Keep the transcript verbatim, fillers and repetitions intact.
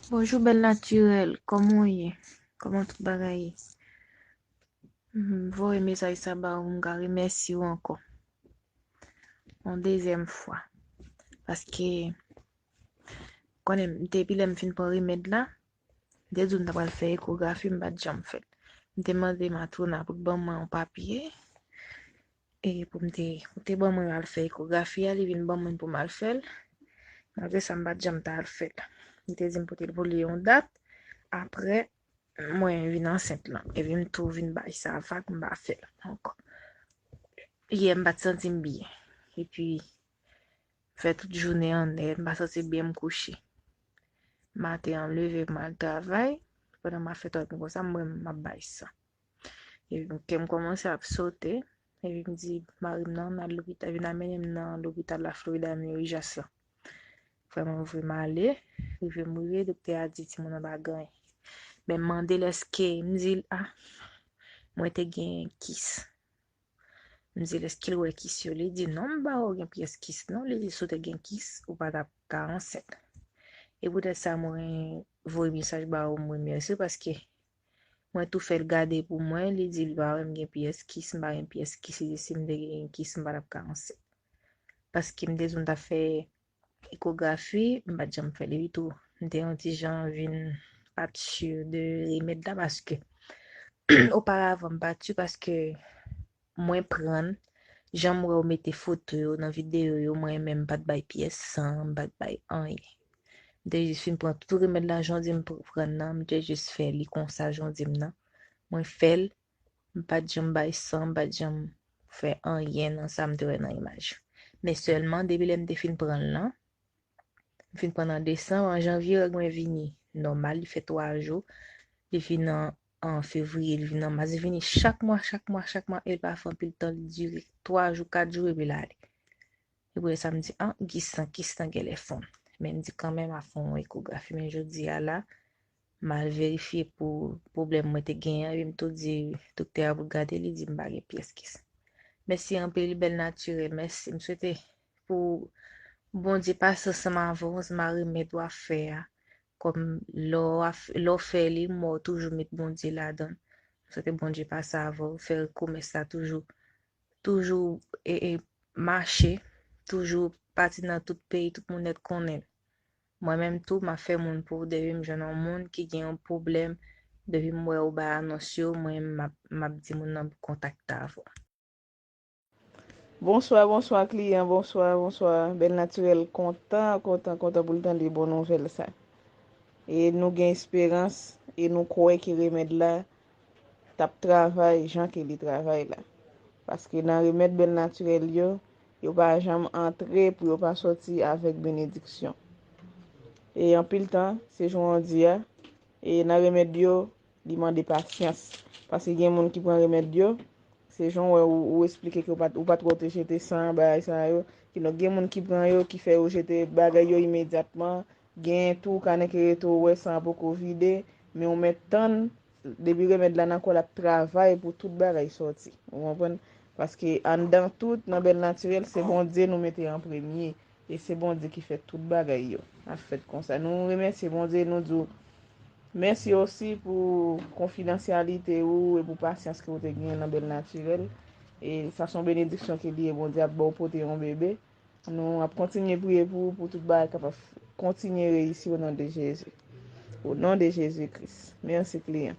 Bonjou bèl natirèl, kòman w ye? Kòman tout bagay ye? M voye mesaj sa ba ou, m ka remèsye w ankò. Yon dezyèm fwa. Paske, konnen, depi lè m fin pran remèd la, m te di w m ta pral fè ekografi, m pa t janm fè l. M te mande matrona pou l ban mwen yon papye, e pou m te, pou te ban mwen al fè ekografi a, li vin ban mwen pou m al fè l. Malgre sa, m pa t janm ta al fè l. Li te di m pote l pou li yon dat, apre mwen vin ansent lan. Epi m tou vin bay sa vag, m pa fè l ankò. Yè, m pa t santi m byen. Epi, fè tout jounen annè, m pa santi m byen, m kouche. Maten an, m leve, m al travay. Pandan m ap fè travay konsa, m wè m ap bay san. Epi kè m kòmanse ap sote. Epi m di mari m nan, n al lopital, vin amenen m nan lopital la Florida Mary Jas lan. Frè mwen voye m ale, rive m rive, doktè a di timoun nan pa gen anyen. Men m mande l èske, m di l, a, mwen te gen kis. M di l èske l wè kis yo, li di non, m pa wè w gen pyès kis non, li di si w te gen kis, ou pa t ap ka ansent. E poutèt sa mwen voye mesaj ba ou, m remèsye w paske mwen tou fè l gade pou mwen, li di li pa wè m gen pyès kis, m pa gen pyès kis, li di si m te gen kis, m pa t ap ka ansent. Paske m te di w m t ap fè ekografi, m pa t janm fè l, epi tou, m te yon ti jan vin pa t si de remèd la, paske oparavan m pa t si paske mwen pran l, jan m wè w mete foto yo nan videyo yo, mwen menm m pa t bay pyès san, m pa t bay anyen. M te jis fin pran tout remèd la, jan w di m pr-, pran nan, m te jis fè li konsa, jan w di m nan. Mwen fè l, m pa t janm bay san, m pa t janm fè anyen nan sa m te wè nan imaj. Men sèlman, depi lè m te fin pran l lan, m fin pran l an desanm, an janvye, règ mwen vini nòmal, li fè twa jou, li vin an, an fevriye, li vin an mas, li vini chak mwa, chak mwa, chak mwa, e l pa fè anpil tan, li dire twa jou, kat jou, epi l ale. Epi sa m di, an, kis lan, kis lan genlè fonn. Men m di kanmenm a fè yon ekografi, men jodi a la, m al verifye pou pwoblèm mwen te genyen an, epi m tou di doktè a pou l gade, li di m pa gen pyès kis. Mèsi anpil, bèl natirèl, mèsi. M swete pou Bondye pase ansanm avè w, ansanm a remèd w ap fè a. Kòm lè w ap f-, lè w fè li, m wè w toujou met Bondye ladan l. M swete Bondye pase avè w, fè komès la toujou, toujou e, e, mache, toujou pati nan tout peyi, tout moun nèt konnen l. Mwen menm tou, m ap fè moun pou w, depi m jwenn yon moun ki gen yon pwoblèm, depi m wè ou bay anons yo, mwen m ap, m ap di moun nan pou kontakte avè w. Bonswa, bonswa kliyan, bonswa, bonswa bèl natirèl, kontan, kontan, kontan pou l tande bon nouvèl sa. E nou gen esperans, e nou kwè ke remèd la t ap travay jan ke li travay la. Paske nan remèd bèl natirèl yo, yo pa janm antre pou yo pa sòti avèk benediksyon. E anpil tan, se jan w di a, e nan remèd yo, li mande pasyans. Paske gen moun ki pran remèd yo, se jan w wè ou, ou esplike ke ou pa t, ou pa t wè w te jete san, bagay sa yo. Kidonk, gen moun ki pran yo, ki fè yo jete bagay yo imedyatman. Gen tou, kannen ki rete ou wè san an poko vide, men ou mèt tann, depi remèd la nan kò l ap travay pou tout bagay sòti. Ou konprann? Paske anndan tout, nan bèl natirèl, se Bondye nou mete an premye. E se Bondye ki fè tout bagay yo ap fèt konsa. Nou remèsye Bondye, nou di w mèsi osi pou konfidansyalite ou e pou pasyans ke w te genyen nan bèl natirèl. E sa se yon benediksyon ke li ye, Bondye ap ba w pote yon bebe. Nou ap kontinye priye pou ou, pou tout bagay kapab kontinye reyisi o non de Jezi. O non de Jezi Kris. Mèsi kliyan.